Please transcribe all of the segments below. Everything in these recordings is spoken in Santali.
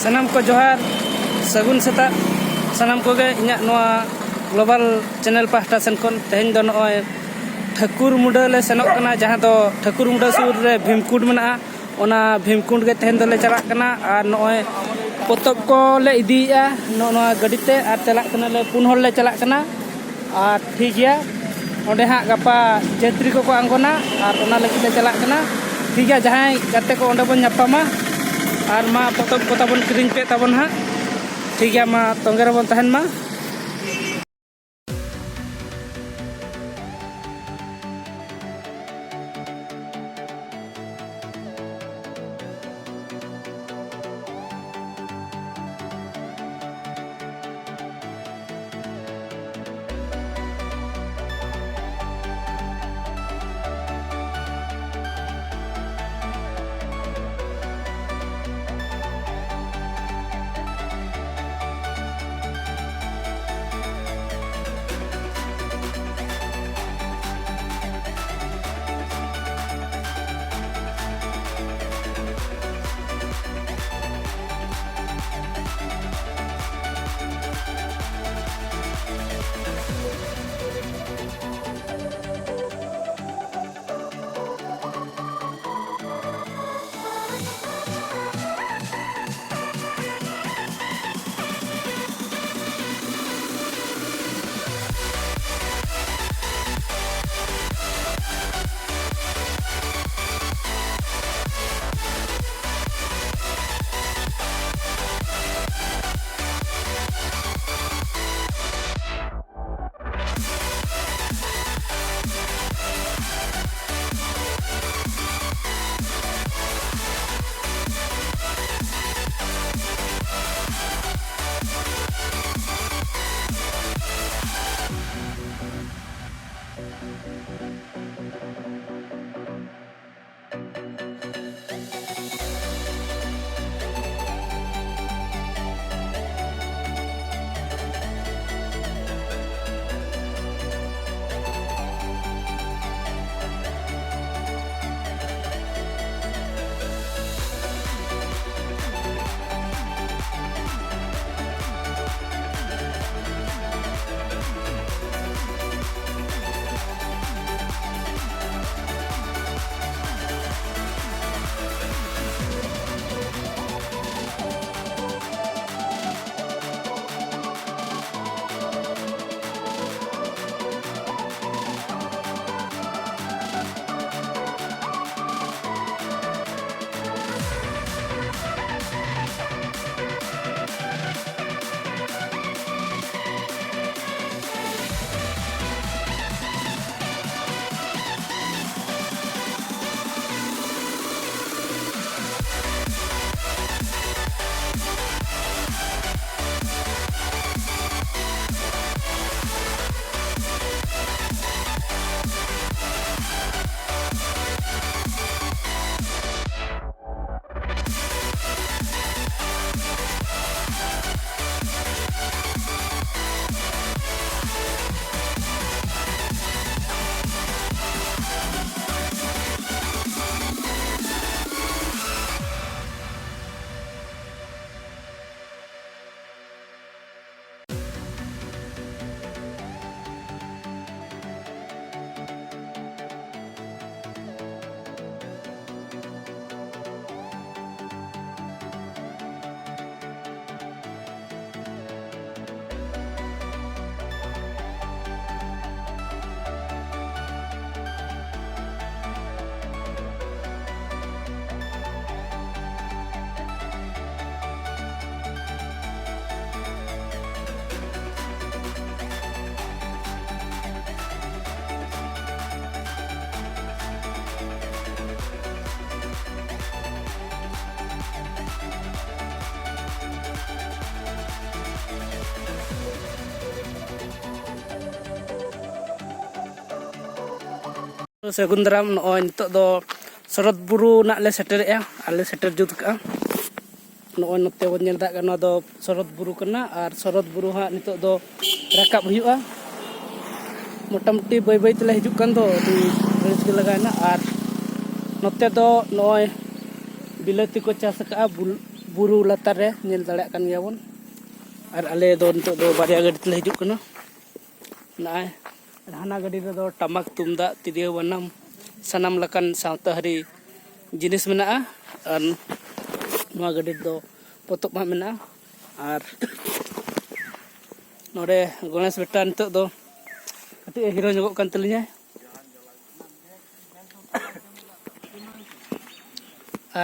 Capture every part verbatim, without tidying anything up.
ᱥᱟᱱᱟᱢ ᱠᱚ ᱡᱚᱦᱟᱨ, ᱥᱟᱹᱜᱩᱱ ᱥᱮᱛᱟᱜ᱾ ᱥᱟᱱᱟᱢ ᱠᱚᱜᱮ ᱤᱧᱟᱹᱜ ᱱᱚᱣᱟ Global Channel ᱯᱟᱦᱴᱟ ᱥᱮᱱ ᱠᱷᱚᱱ ᱛᱮᱦᱮᱧ ᱫᱚ ᱱᱚᱜᱼᱚᱭ ᱴᱷᱟᱹᱠᱩᱨ ᱢᱩᱰᱟᱹ ᱞᱮ ᱥᱮᱱᱚᱜ ᱠᱟᱱᱟ, ᱡᱟᱦᱟᱸ ᱫᱚ ᱴᱷᱟᱹᱠᱩᱨ ᱢᱩᱰᱟᱹ ᱥᱩᱨ ᱨᱮ ᱵᱷᱤᱢᱠᱩᱸᱰ ᱢᱮᱱᱟᱜᱼᱟ᱾ ᱚᱱᱟ ᱵᱷᱤᱢᱠᱩᱸᱰ ᱜᱮ ᱛᱮᱦᱮᱧ ᱫᱚᱞᱮ ᱪᱟᱞᱟᱜ ᱠᱟᱱᱟ᱾ ᱟᱨ ᱱᱚᱜᱼᱚᱭ ᱯᱚᱛᱚᱵ ᱠᱚᱞᱮ ᱤᱫᱤᱭᱮᱫᱼᱟ ᱱᱚᱜᱼᱚ ᱱᱚᱣᱟ ᱜᱟᱹᱰᱤ ᱛᱮ, ᱟᱨ ᱪᱟᱞᱟᱜ ᱠᱟᱱᱟᱞᱮ, ᱯᱩᱱ ᱦᱚᱲ ᱞᱮ ᱪᱟᱞᱟᱜ ᱠᱟᱱᱟ᱾ ᱟᱨ ᱴᱷᱤᱠ ᱜᱮᱭᱟ, ᱚᱸᱰᱮ ᱦᱟᱸᱜ ᱜᱟᱯᱟ ᱡᱟᱹᱛᱨᱤ ᱠᱚᱠᱚ ᱟᱬᱜᱚᱱᱟ, ᱟᱨ ᱚᱱᱟ ᱞᱟᱹᱜᱤᱫ ᱞᱮ ᱪᱟᱞᱟᱜ ᱠᱟᱱᱟ᱾ ᱴᱷᱤᱠ ᱜᱮᱭᱟ, ᱡᱟᱦᱟᱸᱭ ᱜᱟᱛᱮ ᱠᱚ ᱚᱸᱰᱮ ᱵᱚᱱ ᱧᱟᱯᱟᱢᱟ, ᱟᱨ ᱢᱟ ᱯᱚᱛᱚᱵ ᱠᱚ ᱛᱟᱵᱚᱱ ᱠᱤᱨᱤᱧ ᱯᱮ ᱛᱟᱵᱚᱱ ᱦᱟᱸᱜ᱾ ᱴᱷᱤᱠ ᱜᱮᱭᱟ, ᱢᱟ ᱛᱚᱸᱜᱮ ᱨᱮᱵᱚᱱ ᱛᱟᱦᱮᱱ ᱢᱟ᱾ ᱥᱟᱹᱜᱩᱱ ᱫᱟᱨᱟᱢ᱾ ᱱᱚᱜᱼᱚᱭ ᱱᱤᱛᱚᱜ ᱫᱚ ᱥᱚᱨᱚᱛ ᱵᱩᱨᱩ ᱱᱟᱜ ᱞᱮ ᱥᱮᱴᱮᱨᱮᱜᱼᱟ, ᱟᱨ ᱞᱮ ᱥᱮᱴᱮᱨ ᱡᱩᱛ ᱠᱟᱜᱼᱟ᱾ ᱱᱚᱜᱼᱚᱭ ᱱᱚᱛᱮ ᱵᱚᱱ ᱧᱮᱞ ᱫᱟᱲᱮᱭᱟᱜ ᱠᱟᱱᱟ, ᱱᱚᱣᱟ ᱫᱚ ᱥᱚᱨᱚᱛ ᱵᱩᱨᱩ ᱠᱟᱱᱟ, ᱟᱨ ᱥᱚᱨᱚᱛ ᱵᱩᱨᱩ ᱦᱟᱸᱜ ᱱᱤᱛᱚᱜ ᱫᱚ ᱨᱟᱠᱟᱵ ᱦᱩᱭᱩᱜᱼᱟ᱾ ᱢᱚᱴᱟᱢᱩᱴᱤ ᱵᱟᱹᱭ ᱵᱟᱹᱭ ᱛᱮᱞᱮ ᱦᱤᱡᱩᱜ ᱠᱟᱱ ᱫᱚ, ᱟᱹᱰᱤ ᱨᱟᱹᱥᱠᱟᱹ ᱞᱟᱜᱟᱣᱮᱱᱟ᱾ ᱟᱨ ᱱᱚᱛᱮ ᱫᱚ ᱱᱚᱜᱼᱚᱭ ᱵᱤᱞᱟᱹᱛᱤ ᱠᱚ ᱪᱟᱥ ᱟᱠᱟᱫᱼᱟ ᱵᱩᱞ-, ᱵᱩᱨᱩ ᱞᱟᱛᱟᱨ ᱨᱮ, ᱧᱮᱞ ᱫᱟᱲᱮᱭᱟᱜ ᱠᱟᱱ ᱜᱮᱭᱟ ᱵᱚᱱ᱾ ᱟᱨ ᱟᱞᱮ ᱫᱚ ᱱᱤᱛᱚᱜ ᱫᱚ ᱵᱟᱨᱭᱟ ᱜᱟᱹᱰᱤ ᱛᱮᱞᱮ ᱦᱤᱡᱩᱜ ᱠᱟᱱᱟ᱾ ᱱᱚᱜᱼᱚᱭ ᱦᱟᱱᱟ ᱜᱟᱹᱰᱤ ᱨᱮᱫᱚ ᱴᱟᱢᱟᱠ, ᱛᱩᱢᱫᱟᱜ, ᱛᱤᱨᱭᱳ, ᱵᱟᱱᱟᱢ, ᱥᱟᱱᱟᱢ ᱞᱮᱠᱟᱱ ᱥᱟᱶᱛᱟ ᱟᱹᱨᱤ ᱡᱤᱱᱤᱥ ᱢᱮᱱᱟᱜᱼᱟ᱾ ᱟᱨ ᱱᱚᱣᱟ ᱜᱟᱹᱰᱤ ᱨᱮᱫᱚ ᱯᱚᱛᱚᱵ ᱦᱟᱸᱜ ᱢᱮᱱᱟᱜᱼᱟ᱾ ᱟᱨ ᱱᱚᱰᱮ ᱜᱚᱬᱮᱥ ᱵᱮᱴᱟ ᱱᱤᱛᱚᱜ ᱫᱚ ᱠᱟᱹᱴᱤᱡ ᱮ ᱦᱤᱨᱳ ᱧᱚᱜᱚᱜ ᱠᱟᱱ ᱛᱟᱹᱞᱤᱧᱟ᱾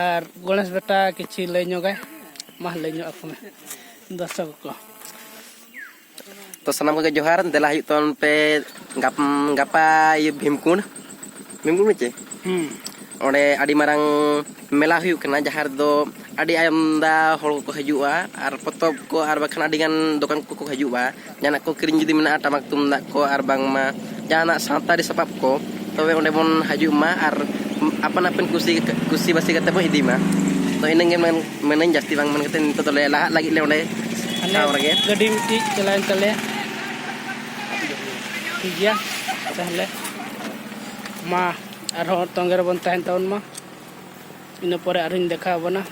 ᱟᱨ ᱜᱚᱬᱮᱥ ᱵᱮᱴᱟ ᱠᱤᱪᱷᱩ ᱞᱟᱹᱭ ᱧᱚᱜᱟᱭ, ᱢᱟ ᱞᱟᱹᱭ ᱧᱚᱜ ᱟᱠᱚ ᱢᱮ ᱫᱚᱨᱥᱚᱠ ᱠᱚ᱾ ᱛᱚ ᱥᱟᱱᱟᱢ ᱠᱚᱜᱮ ᱡᱚᱦᱟᱨ, ᱫᱮᱞᱟ ᱦᱤᱡᱩᱜ ᱛᱟᱵᱚᱱ ᱯᱮ ᱜᱟᱯ-, ᱜᱟᱯᱟ ᱤᱭᱟᱹ ᱵᱷᱤᱢᱠᱩᱸᱰ, ᱵᱷᱤᱢᱠᱩᱸᱰ ᱪᱮ? ᱦᱩᱸ᱾ ᱚᱸᱰᱮ ᱟᱹᱰᱤ ᱢᱟᱨᱟᱝ ᱢᱮᱞᱟ ᱦᱩᱭᱩᱜ ᱠᱟᱱᱟ, ᱡᱟᱦᱟᱸ ᱨᱮᱫᱚ ᱟᱹᱰᱤ ᱟᱢᱫᱟ ᱦᱚᱲ ᱠᱚᱠᱚ ᱦᱤᱡᱩᱜᱼᱟ ᱟᱨ ᱯᱚᱛᱚᱵ ᱠᱚ ᱟᱨ ᱵᱟᱠᱷᱟᱱ ᱟᱹᱰᱤᱜᱟᱱ ᱫᱚᱠᱟᱱ ᱠᱚᱠᱚ ᱦᱤᱡᱩᱜᱼᱟ᱾ ᱡᱟᱦᱟᱱᱟᱜ ᱠᱚ ᱠᱤᱨᱤᱧ ᱡᱩᱫᱤ ᱢᱮᱱᱟᱜᱼᱟ, ᱴᱟᱢᱟᱠ ᱛᱩᱢᱫᱟᱜ ᱠᱚ ᱟᱨ ᱵᱟᱝᱢᱟ ᱡᱟᱦᱟᱱᱟᱜ ᱥᱟᱶᱛᱟ ᱟᱹᱨᱤ ᱥᱟᱯᱟᱵ ᱠᱚ, ᱛᱚᱵᱮ ᱚᱸᱰᱮ ᱵᱚᱱ ᱦᱤᱡᱩᱜ ᱢᱟ ᱟᱨ ᱟᱯᱟᱱ ᱟᱹᱯᱤᱱ ᱠᱩᱥᱤ, ᱠᱩᱥᱤᱵᱟᱹᱥᱤ ᱠᱟᱛᱮ ᱵᱚᱱ ᱤᱫᱤ ᱢᱟ᱾ ᱛᱚ ᱤᱱᱟᱹᱜᱮ ᱢᱮᱱ, ᱢᱮᱱᱟᱹᱧ, ᱡᱟᱹᱥᱛᱤ ᱵᱟᱝ ᱢᱮᱱ ᱠᱟᱛᱮ ᱱᱤᱛᱚᱜ ᱫᱚᱞᱮ ᱞᱟᱦᱟᱜ ᱞᱟᱹᱜᱤᱫ ᱞᱮ ᱚᱸᱰᱮ ᱟᱞᱮ ᱴᱷᱟᱶ ᱨᱮᱜᱮ᱾ ᱜᱟᱹᱰᱤ ᱢᱤᱫᱴᱤᱡ ᱪᱟᱞᱟᱣᱮᱱ ᱛᱟᱞᱮᱭᱟ᱾ ᱴᱷᱤᱠ ᱜᱮᱭᱟ, ᱛᱟᱦᱚᱞᱮ ᱢᱟ ᱟᱨᱦᱚᱸ ᱛᱚᱸᱜᱮ ᱨᱮᱵᱚᱱ ᱛᱟᱦᱮᱱ ᱛᱟᱵᱚᱱ ᱢᱟ, ᱤᱱᱟᱹ ᱯᱚᱨᱮ ᱟᱨᱦᱚᱸᱧ ᱫᱮᱠᱷᱟᱣ ᱟᱵᱚᱱᱟ᱾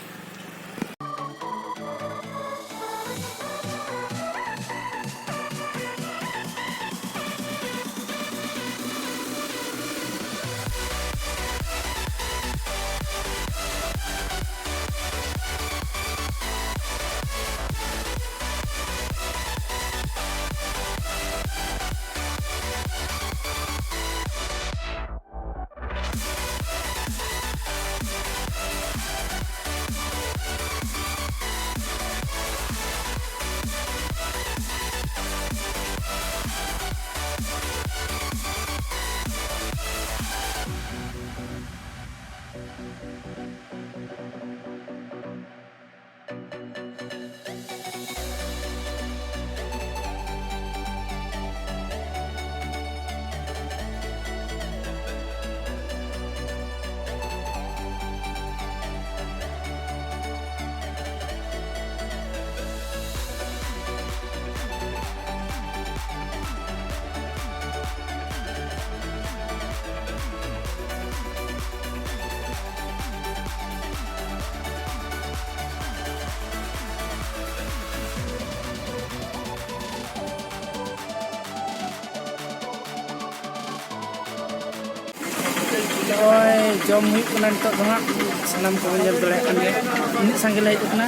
ᱱᱚᱜᱼᱚᱭ ᱡᱚᱢ ᱦᱩᱭᱩᱜ ᱠᱟᱱᱟ ᱱᱤᱛᱚᱜ ᱫᱚ ᱦᱟᱸᱜ, ᱥᱟᱱᱟᱢ ᱠᱚᱵᱚᱱ ᱧᱮᱞ ᱫᱟᱲᱮᱭᱟᱜ ᱠᱟᱱ ᱜᱮᱭᱟ, ᱩᱱᱟᱹᱜ ᱥᱟᱸᱜᱮ ᱞᱮ ᱦᱮᱡ ᱟᱠᱟᱱᱟ᱾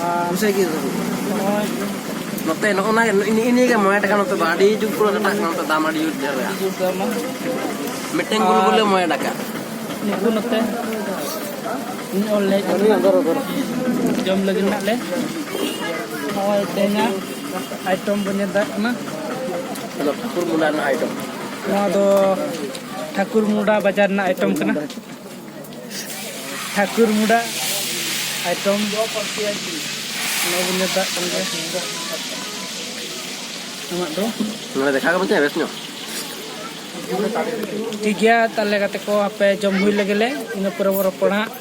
ᱟᱨ ᱱᱚᱜᱼᱚᱭ ᱱᱚᱛᱮ ᱱᱚᱜᱼᱚ ᱱᱟ ᱱᱤᱜ ᱱᱤᱭᱟᱹ ᱜᱮ ᱢᱚᱬᱮ ᱴᱟᱠᱟ, ᱱᱚᱛᱮ ᱫᱚ ᱟᱹᱰᱤ ᱡᱩᱨ ᱠᱚ ᱠᱟᱴᱟᱜ ᱠᱟᱱᱟ, ᱱᱚᱛᱮ ᱫᱟᱢ ᱟᱹᱰᱤ ᱡᱩᱨ ᱰᱷᱮᱨ ᱜᱮᱭᱟ᱾ ᱡᱩᱨ ᱫᱟᱢᱟ᱾ ᱢᱤᱫᱴᱮᱱ ᱜᱩᱞ ᱜᱩᱞᱮ ᱢᱚᱬᱮ ᱴᱟᱠᱟ᱾ ᱱᱩᱠᱩ ᱱᱚᱛᱮ ᱤᱧ ᱚᱞ ᱞᱮᱫ ᱡᱚᱢ ᱞᱟᱹᱜᱤᱫ ᱢᱮᱱᱟᱜ ᱞᱮ᱾ ᱱᱚᱜᱼᱚᱭ ᱛᱮᱦᱮᱧᱟᱜ ᱟᱭᱴᱚᱢ ᱵᱚᱱ ᱧᱮᱞ ᱫᱟᱲᱮᱭᱟᱜ ᱠᱟᱱᱟ᱾ ᱟᱫᱚ ᱴᱷᱟᱹᱠᱩᱨ ᱢᱩᱱᱰᱟ ᱨᱮᱱᱟᱜ ᱟᱭᱴᱚᱢ᱾ ᱱᱚᱣᱟ ᱫᱚ ᱴᱷᱟᱹᱠᱩᱨ ᱢᱩᱱᱰᱟ ᱵᱟᱡᱟᱨ ᱨᱮᱱᱟᱜ ᱟᱭᱴᱚᱢ ᱠᱟᱱᱟ᱾ ᱴᱷᱟᱹᱠᱩᱨ ᱢᱩᱰᱟ ᱟᱭᱴᱚᱢ᱾ ᱱᱚᱜᱼᱚᱭ ᱵᱚᱱ ᱧᱮᱞ ᱫᱟᱲᱮᱭᱟᱜ ᱠᱟᱱ ᱜᱮᱭᱟ᱾ ᱟᱢᱟᱜ ᱫᱚ? ᱱᱚᱰᱮ ᱫᱮᱠᱷᱟ ᱜᱮ ᱵᱟᱹᱧ ᱵᱮᱥ ᱧᱚᱜ᱾ ᱴᱷᱤᱠ ᱜᱮᱭᱟ, ᱛᱟᱦᱚᱞᱮ ᱜᱟᱛᱮ ᱠᱚ, ᱟᱯᱮ ᱡᱚᱢ ᱦᱩᱭ ᱞᱮᱜᱮ ᱞᱮ, ᱤᱱᱟᱹ ᱯᱚᱨᱮ ᱵᱚᱱ ᱨᱚᱯᱚᱲᱟ ᱦᱟᱸᱜ᱾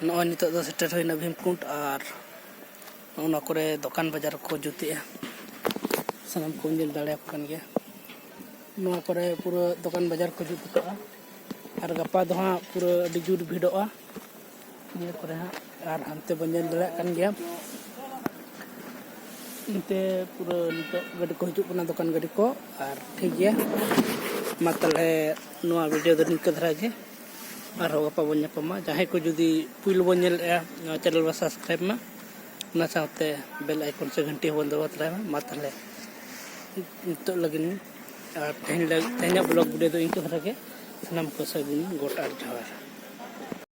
ᱱᱚᱜᱼᱚᱭ ᱱᱤᱛᱚᱜ ᱫᱚ ᱥᱮᱴᱮᱨ ᱦᱩᱭᱱᱟ ᱵᱷᱤᱢᱠᱩᱸᱰ, ᱟᱨ ᱱᱚᱜᱼᱚ ᱱᱚᱣᱟ ᱠᱚᱨᱮ ᱫᱚᱠᱟᱱ ᱵᱟᱡᱟᱨ ᱠᱚ ᱡᱩᱛᱮᱜᱼᱟ᱾ ᱥᱟᱱᱟᱢ ᱠᱚ ᱧᱮᱞ ᱫᱟᱲᱮᱭᱟᱠᱚ ᱠᱟᱱ ᱜᱮᱭᱟ᱾ ᱱᱚᱣᱟ ᱠᱚᱨᱮ ᱯᱩᱨᱟᱹ ᱫᱚᱠᱟᱱ ᱵᱟᱡᱟᱨ ᱠᱚ ᱡᱩᱛ ᱟᱠᱟᱫᱼᱟ᱾ ᱟᱨ ᱜᱟᱯᱟ ᱫᱚ ᱦᱟᱸᱜ ᱯᱩᱨᱟᱹ ᱟᱹᱰᱤ ᱡᱳᱨ ᱵᱷᱤᱲᱚᱜᱼᱟ ᱱᱤᱭᱟᱹ ᱠᱚᱨᱮ ᱦᱟᱸᱜ᱾ ᱟᱨ ᱦᱟᱱᱛᱮ ᱵᱚᱱ ᱧᱮᱞ ᱫᱟᱲᱮᱭᱟᱜ ᱠᱟᱱ ᱜᱮᱭᱟ, ᱱᱚᱛᱮ ᱯᱩᱨᱟᱹ ᱱᱤᱛᱚᱜ ᱜᱟᱹᱰᱤ ᱠᱚ ᱦᱤᱡᱩᱜ ᱠᱟᱱᱟ, ᱫᱚᱠᱟᱱ ᱜᱟᱹᱰᱤ ᱠᱚ᱾ ᱟᱨ ᱴᱷᱤᱠ ᱜᱮᱭᱟ, ᱢᱟ ᱛᱟᱦᱚᱞᱮ ᱱᱚᱣᱟ ᱵᱷᱤᱰᱤᱭᱳ ᱫᱚ ᱱᱤᱝᱠᱟᱹ ᱫᱷᱟᱨᱟ ᱜᱮ᱾ ᱟᱨᱦᱚᱸ ᱜᱟᱯᱟ ᱵᱚᱱ ᱧᱟᱯᱟᱢᱟ᱾ ᱡᱟᱦᱟᱸᱭ ᱠᱚ ᱡᱩᱫᱤ ᱯᱩᱭᱞᱩ ᱵᱚᱱ ᱧᱮᱞᱮᱫᱼᱟ ᱱᱚᱣᱟ ᱪᱮᱱᱮᱞ, ᱵᱚᱱ ᱥᱟᱵᱥᱠᱨᱟᱭᱤᱵᱽ ᱢᱟ, ᱚᱱᱟ ᱥᱟᱶᱛᱮ ᱵᱮᱞ ᱟᱭᱠᱚᱱ ᱥᱮ ᱜᱷᱟᱱᱴᱤ ᱦᱚᱸᱵᱚᱱ ᱫᱟᱵᱟᱣ ᱛᱟᱨᱟᱭ ᱢᱟ᱾ ᱢᱟ ᱛᱟᱦᱚᱞᱮ ᱱᱤᱛᱚᱜ ᱞᱟᱹᱜᱤᱫ ᱟᱨ ᱛᱮᱦᱮᱧ ᱞᱟᱹᱜᱤᱫ, ᱛᱮᱦᱮᱧᱟᱜ ᱵᱞᱚᱜ ᱵᱷᱤᱰᱤᱭᱳ ᱫᱚ ᱤᱱᱠᱟᱹ ᱫᱷᱟᱨᱟ ᱜᱮ᱾ ᱥᱟᱱᱟᱢ ᱠᱚ ᱥᱟᱹᱜᱩᱱ ᱜᱚᱴ ᱟᱨ ᱡᱚᱦᱟᱨ᱾